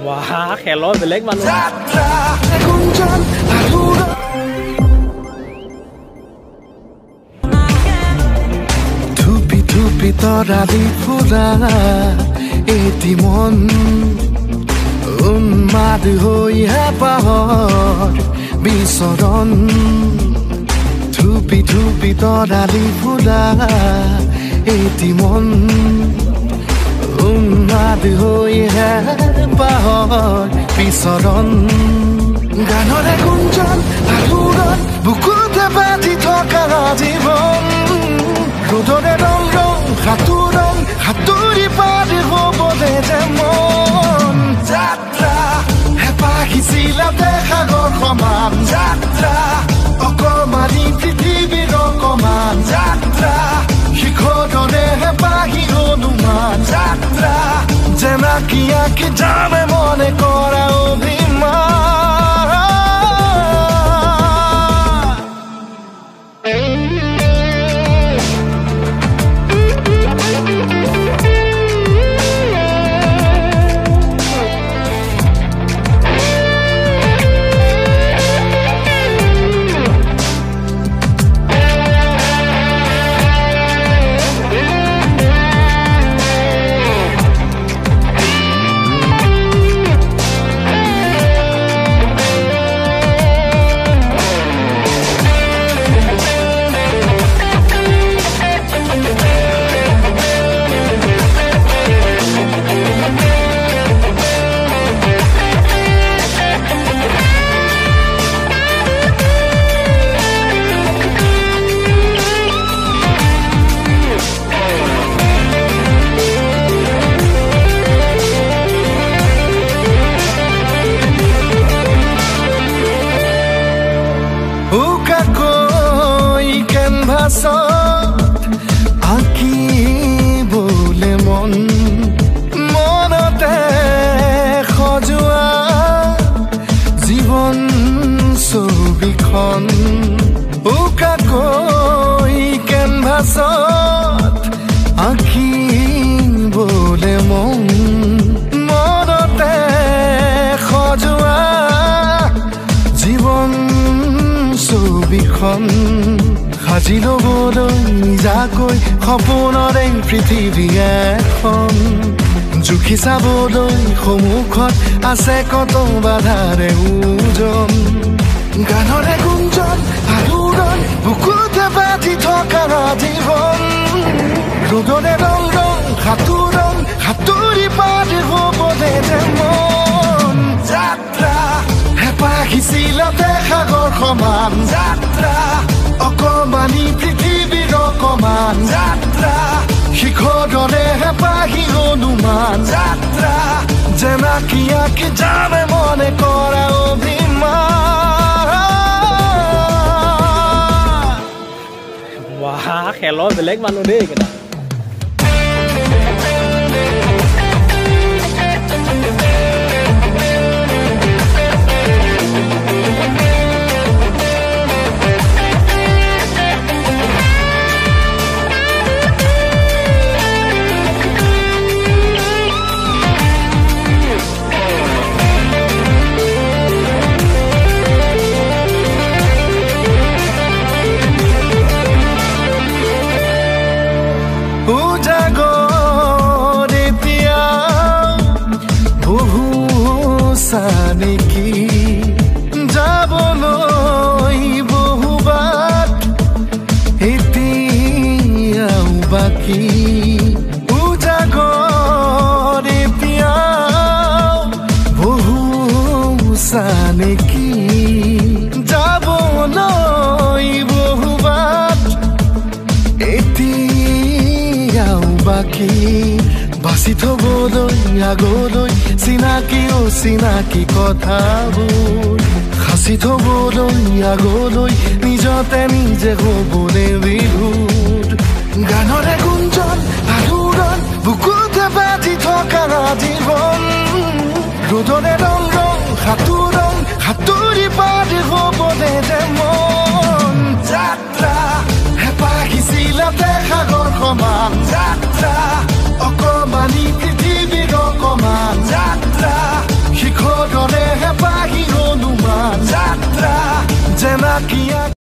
বাহ, খেলৰ বেলেগ মানুহ। থুপি থুপি তৰালি ফুৰা এটি মন উন্মাদ হৈ হেঁপাহৰ বিচৰণ। থুপি থুপি তৰালি ফুৰা এটি মন উন্মাদ হৈ হেঁপাহৰ বিচৰণ। গানৰে গুঞ্জন আলোড়ন বুকুতে বাজি থকা জীৱন। ৰ'দৰে ৰং ৰং সাঁতোৰং সাঁতুৰি পাৰ হ'বলে যে মন। যাত্ৰা হেঁপাহ সিঁচিলাতে সাগৰ সমান। যাত্ৰা অকমানি পৃথিৱীৰ অকমান। যাত্ৰা শিখৰৰে হেঁপাহি হনুমান। যাত্ৰা জেনাকি আঁকি যামে মনে কৰা অভিমান। কেনভাছত আঁকিবলে মন, মনতে সজোৱা জীৱন ছবিখন। উকাকৈ কেনভাছত আঁকিবলে মন, মনতে সজোৱা জীৱন ছবিখন। সাজি ল'বলৈ নিজাকৈ সপোনৰে পৃথিৱী এখন। জুখি চাবলৈ সন্মুখত আছে কত বাধাৰে ওজন। গানৰে গুঞ্জন আলোড়ন বুকুতে বাজি থকা জীৱন। ৰ'দৰে ৰং ৰং সাঁতোৰং সাঁতুৰি পাৰ হ'বলে যে মন। যাত্ৰা হেঁপাহ সিঁচিলাতে সাগৰ সমান। যাত্ৰা অকমানি পৃথিৱীৰ অকমান। যাত্ৰা শিখৰৰে হেঁপাহি হনুমান। যাত্ৰা জেনাকি আঁকি যামে মনে কৰা অভিমান। বাহ, খেলৰ বেলেগ মানুহ দেই এইকেইটা। উজাগৰ এতিয়া বহু চানেকি, যাবলৈ বহু বাট এতিয়াও বাকী। উজাগৰ এতিয়া বহু চানেকি, যাবলৈ বহু বাট এতিয়াও বাকী। বাচি থবলৈ আগলৈ চিনাকি অচিনাকি কথাবোৰ, সাঁচি থবলৈ আগলৈ নিজতে নিজে হ'বলে বিভোৰ। গানৰে গুঞ্জন আলোড়ন বুকুতে বাজি থকা জীৱন। ৰ'দৰে ৰং ৰং সাঁতোৰং সাঁতুৰি পাৰ হ'বলে যে মন। যাত্ৰা হেঁপাহ সিঁচিলাতে সাগৰ সমান। যাত্ৰা অকমানি পৃথিৱীৰ অকমান। যাত্ৰা আঁকি।